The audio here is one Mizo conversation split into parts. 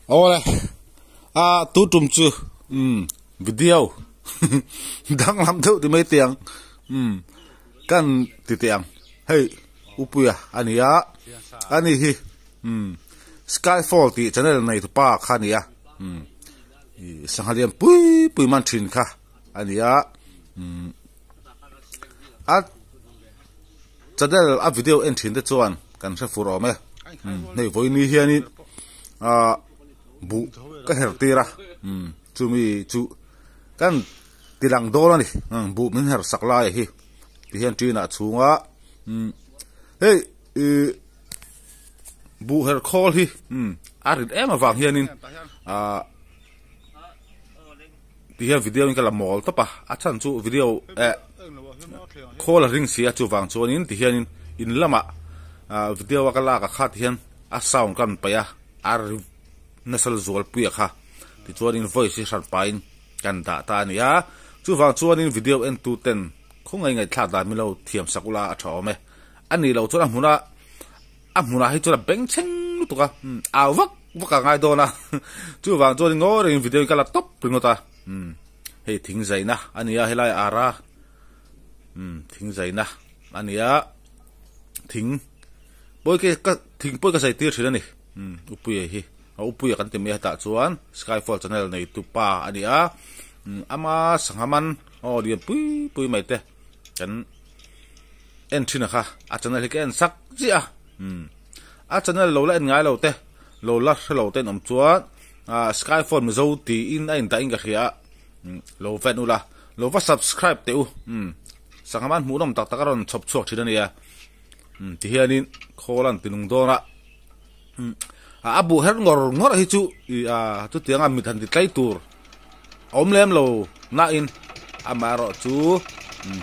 Awle a tu tum chu um video danglam deuh ti mai teh ang um kan ti teh ang hei upuia a ni a ani hi um skyfall tih channel nei tu pa kha a ni a um ih sangha lian pui pui man thin kha a ni a um a channel a video en thin te chuan kan hre fur awm e um hei vawiin hianin ah buh ka her tir a um chumi chu kan ti lang dawn a ni um buh min her sak lai hi ti hian ṭinah chhunga um hei ih buh her khawl hi um a rit em avang hianin ah ti hian video in ka la mawl tawp a a chhan chu video eh khawl a ring si a chuvang chuanin ti hianin in lamah ah video a ka lak a kha ti hian a sound ka rawn paih a a ri nasa zual pui a kha tichuanin voice hi hran pahin kan dah ta a ni a chuvang chuanin video en tu ten khawngaih ngaihthlak dan milo thiam sak ula a tha awm e a nih loh chuan a hmunah A hmunah hi chuan a beng thleng lutuk a, au vak vak a ngai dawn a, chuvang chuan ngawi rengin video in ka la tawp ringawt a, hei thing zaina a ni a helai ara thing zaina a ni a, thing pawi ke ka thing pawi ka zai tir thin a ni, upuia hi upuia kan ti mai a hetah chuan skyfall channel nei tu pa a ni a, ama sangha man aw lian pui pui mai te kan. En thin a kha a channel hi ka en sak chiah a umm a channel lo la en ngai lo te lo la hre lo te an awm chuan ah skyphone mizo tiin a indah in ka hria a umm lo va en ula lo va subscribe teh u umm sangha man hmuhnawm tak tak a rawn chhawp chhuak thin a nia umm tihianin khawl a an ti nung dawn a umm a buh her ngawr ngawr hi chu ih ah chutianga mit han ti tlai tur. A awm lem lo nain amaherawh chu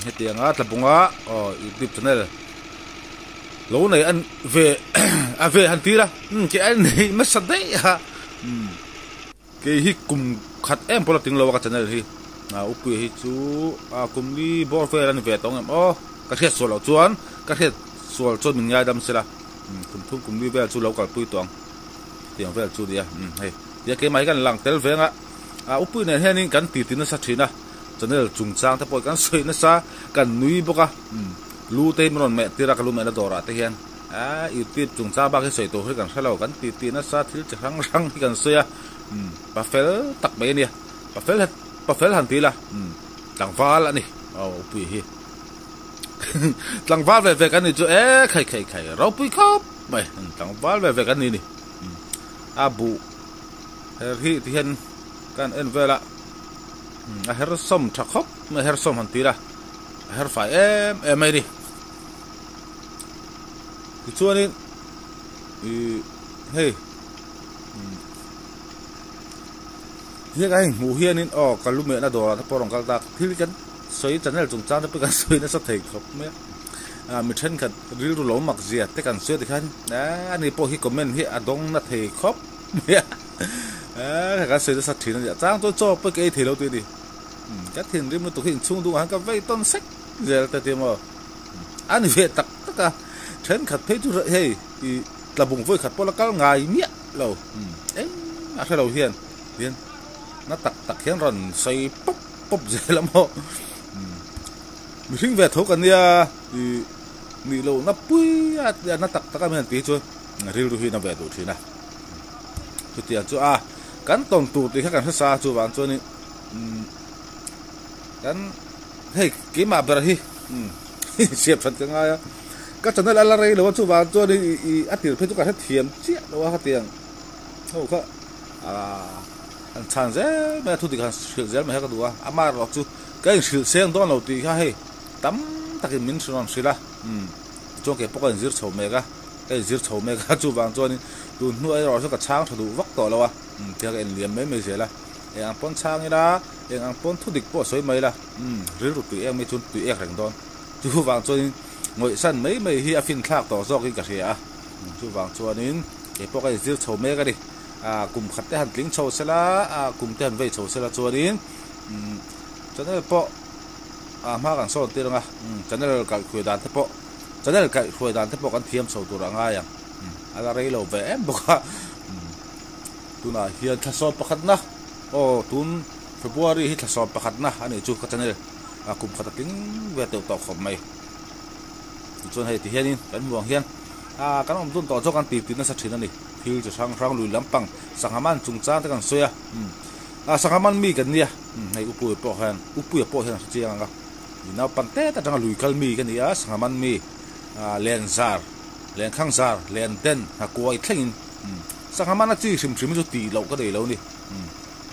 hetianga tlabunga aw youtube channel lo nei an ve a ve han tir a ke a nei nasa daih a kei hi kum khat em pawh la ting lo a ka channel hi a upuia hi chu a kum li bawr vel a ni ve tawh ang em aw ka hriat sual loh chuan ka hriat sual chuan min ngaidam sela kum thum kum li vel chu lo kalpui tawh ang tiang vel chu nia hei. Tia keimah hi kan lang tel veng a, a upui nen hianin kan titi nasa thin a, channel chungchang te pawh hi kan sawi nasa, kan nui bawk a, lu te hi min rawn meh tir a ka lu mehna dawrah te hian a youtube chungchang bak hi sawi tur hi kan hre lo, kan titi nasa thil chi hrang hrang hi kan sawi a, pa fel tak mai a nia, pa fel pa fel han ti ila tlangval a ni aw upui hi tlangval ve ve kan ni chu e khai khai khai ropui khawp mai tlangval ve ve kan ni ni. A buh her hi ti hian kan en vel a a her sawm tha khawp mai her sawm han ti ila a her fai em em mai a ni tichuanin ih hei heng a inhmuh hianin aw ka lu mehna dawrah te pawh a rawn kal ta thil kan sawi channel chungchang te pawh kan sawi nasa thei khawp mai a ah mi thenkhat rilru lo mak zia te kan sawi tikhan eh ani pawh hi comment hi a dawng na thei khawp mai a eh kan sawi nasa thin a ni a chang chuan chaw pawh ka ei thei lo tih a ni ka thinrim lutuk hi inchhung dung ah hian ka vei tawn sek zel te ti maw a ni ve tak tak a thenkhat phei chu hei ih tlabung vawi khat pawh la kal ngai miah lo engmah hre lo hian hian na tak tak hian rawn sawi pawp pawp zel a maw mihring ve tho kan nia ih nih loh na pui a na tak tak a mi han tih hi chuan rilru hi na ve duh thin a chutiang chu a kan tawn tur tih kha kan hre sa a chuvang chuanin kan hei keimah ber hi siam that ka ngai a ka channel a la rei lo a chuvang chuanin ih a tir phei chu ka hrethiam chiah lo a khatiang ho kha. Aaa han chhan zel mai a thu dik han hrilh zel mai kha ka duh a, amaherawh chu ka inhrilh seng dawn lo tih kha hei tam takin min rawn hrilh a, umm tichuan kei pawh ka inzir chho mek a, ka inzir chho mek a chuvang chuanin tun hnu erawh chu ka chhang tha duh vak tawh lo a, umm tia ka inliam mai mai zel a, eng ang pawn chhang ila, eng ang pawn thu dik pawh sawi mai ila, umm rilru tui ek mai chuan tui ek reng dawn, chuvang chuanin ngawihsan mai mai hi a finthlak tawh zawkin ka hria a, chuvang chuanin kei pawh ka inzir chho mek a ni. Ah kum khat te han tling chho sela ah kum te han vei chho sela chuanin umm channel pawh ah hma kan sawn tir ang a umm channel kaihhruai dan te pawh channel kaihhruai dan te pawh kan thiam chho tur a ngai ang umm a la rei lo ve em bawk a umm. Tunah hian thla sawm pakhatna aw tun February hi thla sawm pakhatna a nih chu ka channel a kum khat a tling ve teuh tawh khawp mai. Tichuan hei ti hianin kan hmuh ang hian ah kan awm dun tawh chu kan ti ti nasa thin a ni. Thil chi hrang hrang lui lampang sangha man chungchang te kan sawi a ah sangha man mi kan nia hei Upuia pawh hian Upuia pawh hian a hre chiang ang a i naupang te te atanga lui kal mi ka ni a sangha man mi ah len zar lenkhang zar len den nghakuai thlengin sangha man a chi hrim hrim hi chu tih loh ka nei lo a ni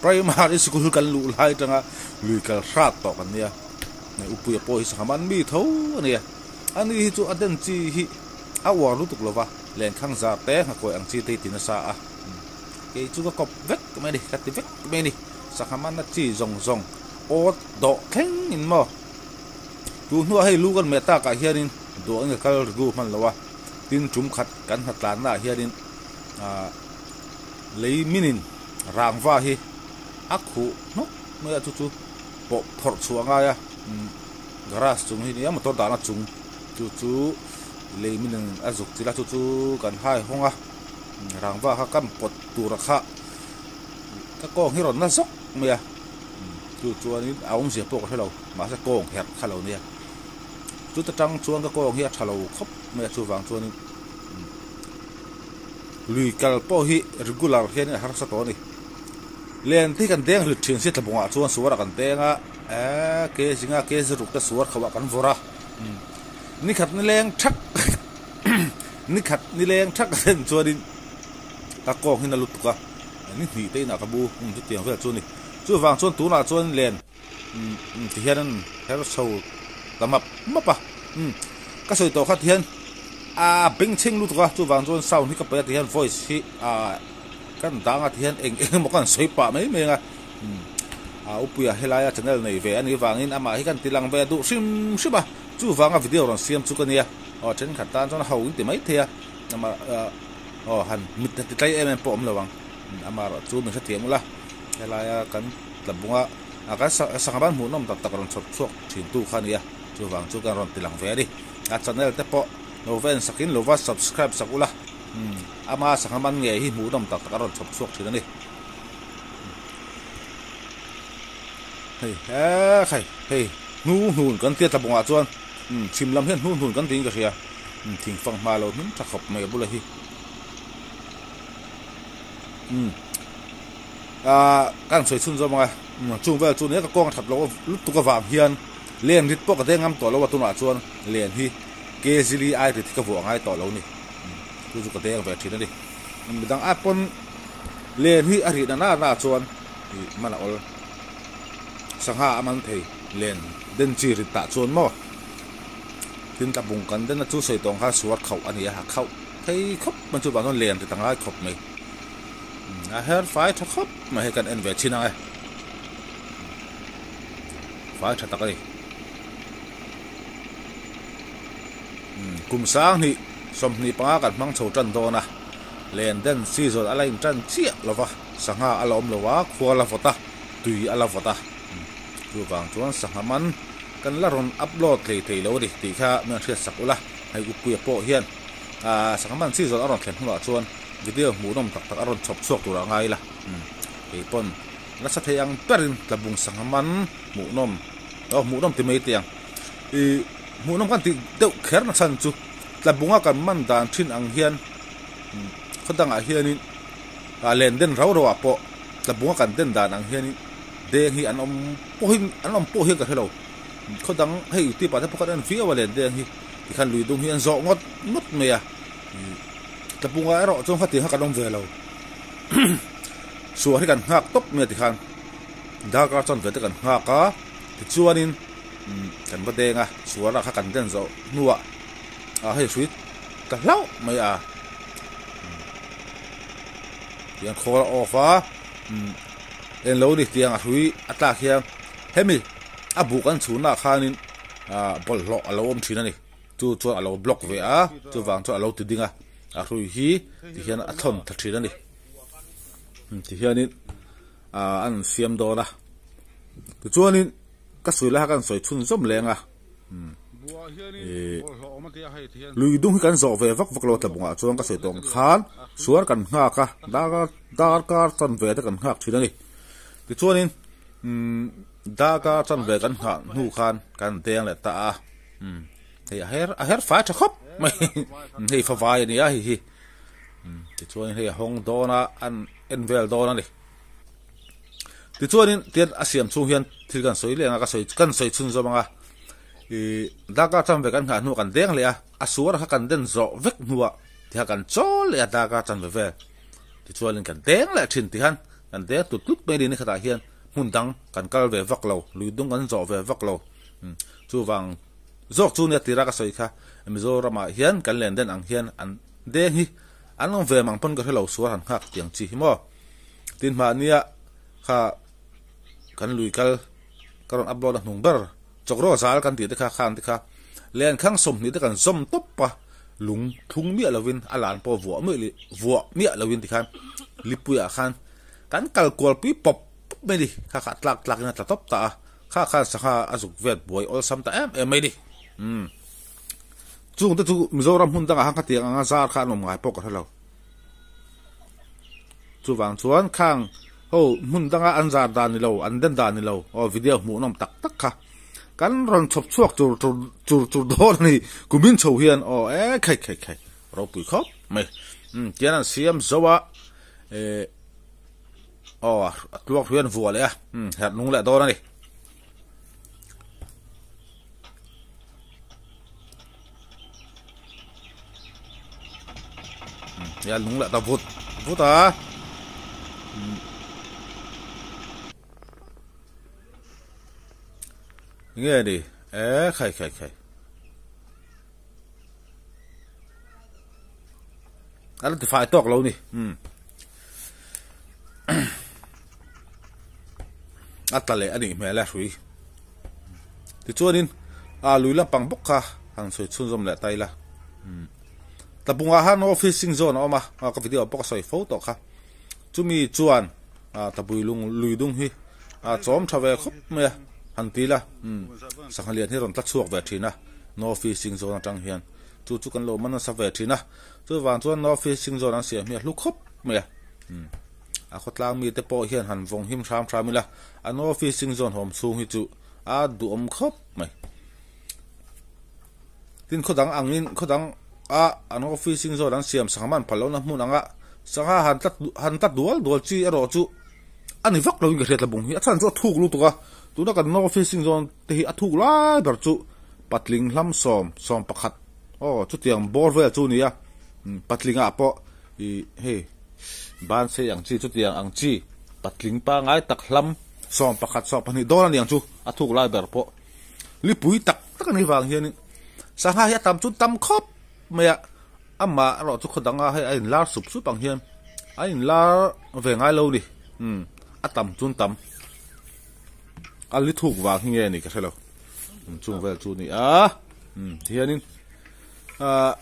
primary school kan luh lai atanga lui kal hrat tawh kan nia hei Upuia pawh hi sangha man mi tho a nia ani hi chu a den chi hi a uar lutuk lo va. Lenkhang zar te nghakuai ang chi te hi ti nasa a, kei chu ka kawp vek mai a ni, ka ti vek mai a ni. Sangha manna chi zawng zawng awt dawh thleng in maw? Tu hnuah hei lu kan meh takah hianin duangin ka kal rigu hman lo a, tin tum khat kan hnatlanna ah hianin ah lei minin rangva hi a khuh hnawk mai a, chu chu pawh phawrh chhuah a ngai a, garage chung hi nia motor dahna chung chu chu. Lei min a zuk chilh a chu chu kan hai hawng a rangva kha kan pawt tur a kha ka kawng hi rawn na zawk mai a chu chuanin a awmzia pawh ka hre lo mahse kawng herh kha lo nia chuta tang chuan ka kawng hi a tha lo khawp mai a chuvang chuanin lui kal pawh hi regular hian a harsa tawh a ni len te hi kan deng rit thin si tlabungah chuan suarah kan deng a eee ke zinga ke ziruk te suar khauhah kan vawrh a. Nikhat nileng thak nikhat nileng thak a thlen chuanin ka kawng hi na lutuk a, ni hnih te inah ka bu um chutiang vel chu a ni. Chuvang chuan tunah chuan len umm ti hian an her chho ta map map a, umm ka sawi tawh kha ti hian a bengchheng lutuk a, chuvang chuan sound hi ka paih a ti hian voice hi ah kan dang a ti hian eng eng emaw ka han sawi pah mai mai ang a, umm a upuia helaia channel nei ve a nih vangin amah hi kan ti lang ve duh hrim hrim a. Chuvanga video rawn siam chu ka nia, aw thenkhat tan chuan a ho in ti mai thei a, amah aw han mit han ti tlai em em pawh awm lo ang, amah erawh chu min hrethiam ula, helaia kan tla bunga kan sangha ban hmuhnawm tak tak rawn chhawp chhuak thin tu kha a nia, chuvang chu kan rawn ti lang ve a ni, a channel te pawh lo va en sakin lo va subscribe sak ula, ama sangha man ngei hi hmuhnawm tak tak a rawn chhawp chhuak thin a ni. Hei he khai hei hnu hnun kan tia tlabawngah chuan umm chhim lam hian hnu hnun kan tiin ka hria umm thing fang hma lo hming tha khawp mai a bula hi umm ah ka han sawi chhun zawm ang a umm chung vel chu nia ka kawng a that loh lutuk avang hian len rit pawh ka deng ngam tawh lo a tunah chuan len hi kezili ai rit hi ka vuah ngai tawh lo ni umm chu chu ka deng ve thin a ni midang ai pawn len hi a rih na na na chuan. Ih man a awl. Sangha a man thei len den chi rit tah chuan maw? Tin tla bung kan den a chu sawi tawng khan suar khauh a ni a, a khauh thei khawp mai chuvang chuan len rit a ngai khawp mai. A her fai tha khawp mai hei kan en ve chin ang e. Fai tha tak a ni. Kum sanghnih 25 kan hmang chho tan dawn a, len den season a la in tan chiah lo va. Sangha a la awm lo a, khua la vawt a, tui a la vawt a. Chuvang chuan sangha man kan la rawn upload hlei thei lo a ni tih kha min hriat sak ula. Hei Upuia pawh hian sangha man season a rawn thlen hunah chuan video hmuhnawm tak tak a rawn chhawp chhuak tur a ngai ila. Kei pawn nasa thei ang berin tlabung sangha man hmuhnawm aw hmuhnawm ti mai teh ang. Ih hmuhnawm kan tih deuh kher na chhan chu tlabunga kan man dan thin ang hian khaw dangah hianin Ah len den rau rau ah pawh tlabunga kan den dan ang hianin deng hi an awm pawhin an awm pawh hian ka hre lo. Khaw dang hei youtube ah te pawh khan en viau a len deng hi tikhan lui dung hi an zawh ngawt ngawt mai a. Tlabunga erawh chuan khatiang kha kan awm ve lo. Suar hi kan nghak tawp mai a tikhan darkar chuan ve te kan nghak a tichuanin kan va deng a suarah kha kan den zawh hnuah ah hei hrui ta hlauh mai a. Tiang khawl a off a umm eng lo ni tiang a hrui a tlak hian hemi a buh kan chhunna ah khanin ah bawlhhlawh a lo awm thin a ni chu chuan a lo block ve a chuvang chuan a lo ti ding a a hrui hi ti hian a thawn tha thin a ni ti hianin ah an siam dawn a tichuanin ka sawi lai kha ka han sawi chhunzawm leng a. Ih lui dung hi kan zawh ve vak vak lo tlabungah chuan ka sawi tawh ang khan suar kan nghak a darkar darkar chanve te kan nghak thin a ni. Tichuanin umm darkar chanve kan nghah hnu khan kan deng leh ta a umm hei a her a her fai tha khawp mai hei favai a ni a hei hi umm tichuanin hei a hawng dawn a an en vel dawn a ni. Tichuanin tian a siam chhung hian thil kan sawi leh ang a ka sawi kan sawi chhunzawm ang a ih darkar chanve kan nghah hnuah kan deng leh a a suar kha kan den zawh vek hnuah tikhan kan chawl leh a darkar chanve vel tichuanin kan deng leh thin tikhan kan deng tlut tlut mai a ni nikhatah hian hmun dang kan kal ve vak lo lui dung kan zawh ve vak lo chuvang zawk chu nia tira ka sawi kha Mizoramah hian kan len den ang hian an deng hi an awm ve mang pawn ka hre lo suar han nghak tiang chi hi maw. Tin mahnia kha kan lui kal ka rawn upload a hnung ber chawkrawh zal kan tih te kha khang te kha lenkhang sawmhnih te kan zawm tawp a lung thlung miah lovin a lan pawh vuah miah leh vuah miah lovin tikhan lipuiah khan kan kal kual pui pawp pawp mai a ni kha kha tlak tlak in a tla tawp ta a kha khan sangha a zuk vet buai awlsam ta em em mai a ni umm chung te chu Mizoram hmun dangah khan khatiang anga zar kha an awm ngai pawh ka hre lo. Chuvang chuan khang ho hmun danga an zar dan ni lo, an den dan ni lo, aw video hmuhnawm tak tak kha kan rawn chhawp chhuak chur chur chur chur dawn a ni. Kumin chho hian aw e khai khai khai ropui khawp mai. Umm tian an siam zo a eh aw a tluak hrui an vuah leh a, umm herh nung leh dawn a ni. Ia lung leh ta vut vut a nge ni e khai khai khai a la tifai tawk lo ni um a tla leh a nih hmel a hrui tichuanin a lui lampang bawk kha han sawi chhunzawm leh ta ila um tlabungah khan office sing zawn a awm a ka video pawh ka sawi fo tawh kha chumi chuan a tlabui lung lui dung hi a chawm tha ve khawp mai a han ti ila um sangha lian hi rawn tla chhuak ve thin a no fishing zone atang hian chu chu kan lo man nasa ve thin a chuvang chuan no fishing zone an siam hi a hlu khawp mai a um a khawtlang mite pawh hian han vawng him hram hram ila a no fishing zone hawm chhung hi chu a duhawm khawp mai tin khaw dang angin khaw dang a an fishing zone an siam sangha man phal lohna hmun anga sangha han tlat han tlat dual dual chi erawh chu a ni vak loin ka hriat la bung hi a chhan chu a thuk lutuk a tuna kan no fishing zone te hi a thuk lai ber chu patling hlam sawm sawm pakhat aw chutiang bawr vel chu a ni a patling ah pawh ih hei ban sei ang chi chutiang ang chi patling pangai tak hlam 11 12 dawn a ni ang chu a thuk lai ber pawh lipui tak tak a nih vang hianin sangha hi a tam chu tam khawp mai a amah erawh chu khaw danga hei a inlar sup sup ang hian a inlar ve ngai lo a ni umm a tam chu an tam a li thuk vang hi nge ni ka hre lo chung vel chu a ni a umm tihianin ahh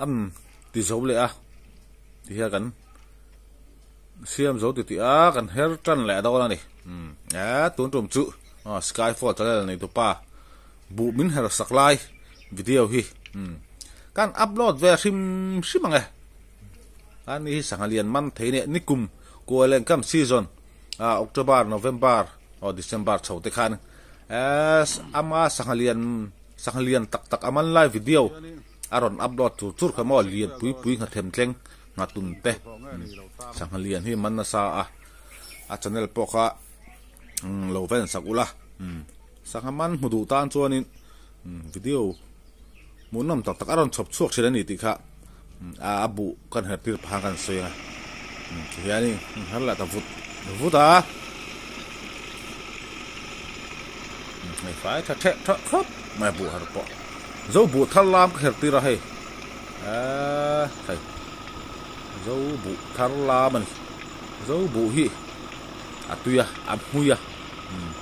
an ti zo leh a tihian kan. Siam zo ti tih a kan her tan leh dawn a ni. Umm eh tun tum chu Skyfall channel nei tupa buh min her sak lai video hi umm kan upload ve hrim hrim ang e. Ani hi sangha lian man thei nia nikum Kualengkam season ah October November aw December chho te khan eh ama sangha lian sangha lian tak tak a man lai video a rawn upload chur chur kha maw lian pui pui nghathem thleng nghatun te sangha lian hi man nasa a a channel pawh kha lo va en sak ula sangha man hmu duh tan chuanin video hmuhnawm tak tak a rawn chhawp chhuak thin a ni tih kha a buh kan her tir phah kan sawi a tihianin her leh ta vut vut a hei fai tha theh tha khawp mai a buh her pawh zo buh thar lam ka her tir a hei eee hei zo buh thar lam a ni zo buh hi a tui a a hmui a umm.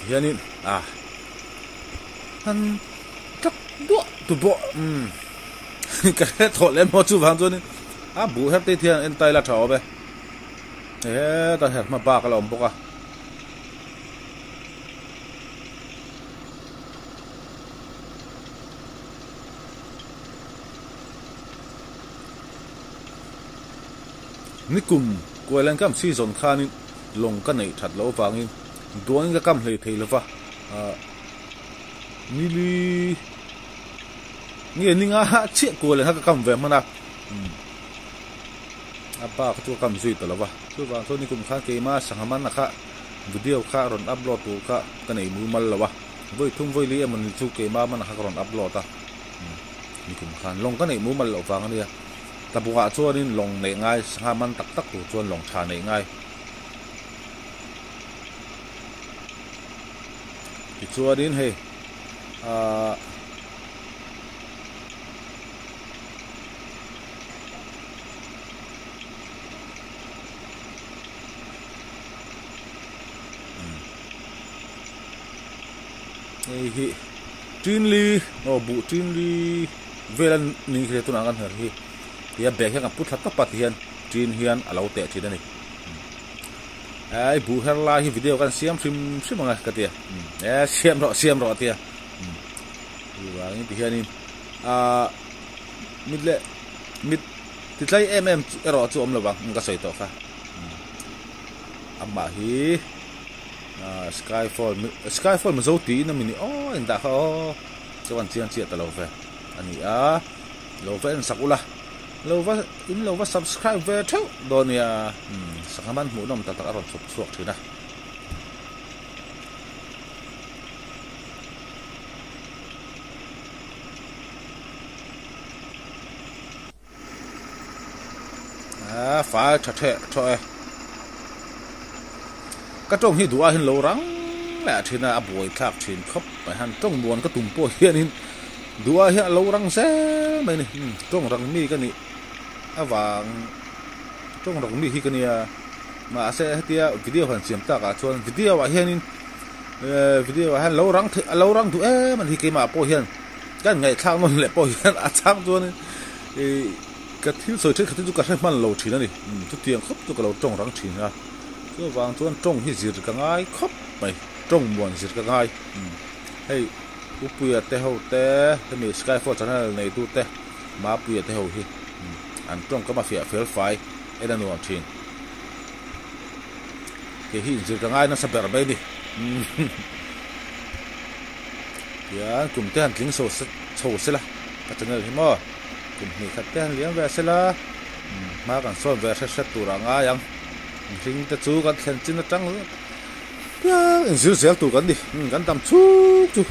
Hianin a han tak duah tu pawh umm ka hre thawh lem maw chuvang chuanin a buh her te hian en taila tha awm e. Hetah her hma bak a la awm bawk a. Nikum Kuailan kam season khanin lawng ka neih that loh avangin duangin ka kam hlei thei lova, nili nge ninga chiah Kuailan kha ka kam ve hman a, a bak chu ka kam zui ta lova, chuvang chuan nikum khan keima sangha man a kha video kha rawn upload tur kha ka nei mumal lo a, vawi thum vawi li emawni chu keima man a kha ka rawn upload a, nikum khan lawng ka neih mumal loh vang a nia. Tabukah chuanin lawng neih ngai, sangha man tak tak tur chuan lawng tha neih ngai. Tichuanin hei ahh hei hi Tinli aw buh Tinli. Vel a ni hi tunah kan her hi tia bag hian kan pu thla tawp a ti hian tin hian a lo teh thin a ni. Ai buh her lai hi video kan siam hrim hrim ang e ka tia e siam rawh siam rawh a tia chuvangin ti hianin ah mit leh mit ti tlai em em erawh chu awm lo vang ka sawi tawh kha amah hi skyfall skyfall mizo tiin a mi ni aw engdah kha aw. Chuan chiang chiah ta lo ve a ni a, lo va en sak ula, lo va in lo va subscribe ve theuh dawn nia, umm sangha man hmuhnawm tak tak a rawn chhawp chhuak thin a. A fai tha theh thawh e. Ka tawng hi duh ahin lo rang leh a thin a, a buai thlak thin khawp mai han tawng muan ka tum pawh hianin duh ah hian a lo rang zel mai a ni. Tawng rang mi ka nih avang tawng rang mi hi ka nia mahse hetia video han siam tak ah chuan video ah hianin video ah hian lo rang theih a lo rang duh em a ni hi keimah pawh hian. Kan ngaihthlak nawn leh pawh hian a chang chuanin ih ka thil sawi thenkhat hi chu ka hre hman lo thin a ni. Chutiang khawp chu ka lo tawng rang thin a, chuvang chuan tawng hi zir ka ngai khawp mai, tawng muan zir ka ngai. Hei Upuia te ho te, hemi Skyfall channel neitu te, Mapuia te ho hi an tawngkam a fiah fel fai en a nuam thin. Kei hi inzir ka ngai nasa ber mai a ni. Tian kum te han tling chho chho sela ka channel hi maw kum hnih khat te han liam ve sela hma kan sawn ve hret hret tur ah ngai ang mihring te chu kan thlen chin atang piang inzir zel tur kan ni kan tam chuk chu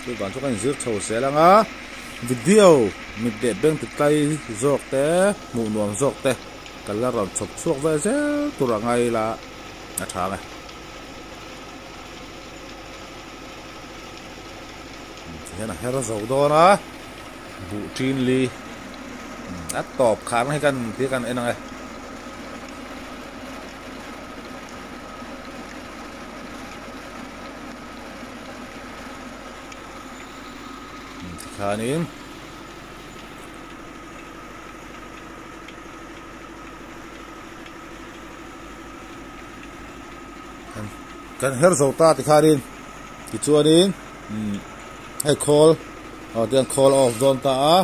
chuvang chu kan inzir chho zel anga video mit leh beng ti tlai zawk te hmuh nuam zawk te kan la rawn chhawp chhuak ve zel tur ah ngai ila a tha ang e. Hian a her zo dawn a buh tin li a tawp khar na hi kan ti kan en ang e. Tikhanin Kan her zo ta tikhanin tichuanin hei khawl aw tiang khawl a off dawn ta a.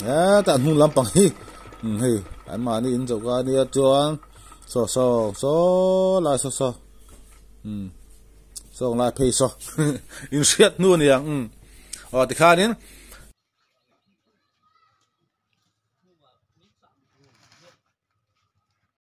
Hetah hnung lampang hi hei anmahni in choka ania chuan saw saw saw lai saw saw sawng lai phei saw inhriat hnu aniang aw tikhanin.